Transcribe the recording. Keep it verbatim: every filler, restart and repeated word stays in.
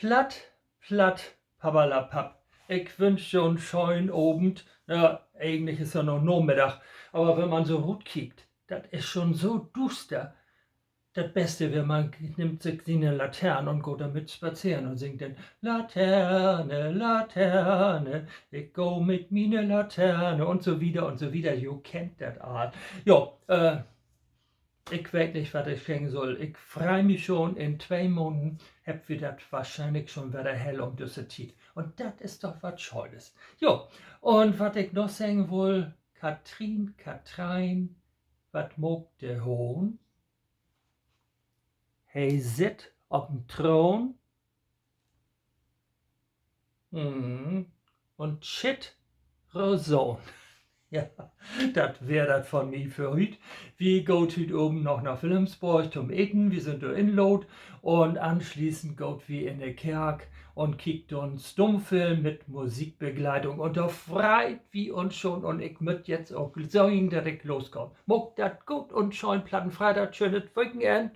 Platt, platt, papperlapapp. Ik wünsch jo en schönen Avend. Ja, egentlich is ja noch Namiddag, aver wenn man so rutkiekt, dat is schon so duuster. Dat Beste weer, man nimmt sik siene Latern un gaht dormit spazeren un singt denn: Laterne, Laterne, ik gah mit miene Laterne, un so wieder un so wieder. Ji kennt dat all. Jo, ik weet nich, wat ik seggen sall. Ik frei mi schon, in twee Maanden hebbt wi dat wohrschienlich schon wedder hell üm düsse Tiet. Un dat is doch wat Schönes. Jo, un wat ik noch seggen wull: Katrien, Katrein, wat maakt de Hahn? He sitt op en Troon. Un schitt Rosanen. Ja, dat weer dat von mi för hüüt. Wi gaht hüüt Avend noch na Wilhelmsborg to'n Eten. Wi sünd dor inlaadt. Un anschließend gaht wi in de Kark un kiekt dor en Stummfilm mit Musikbegleitung. Un dor freit wi uns schon. Un ik mutt jetzt ok sehn, dat ik los kann. Maakt dat goot un schönen Platten Freedag, schönet Wekenenn.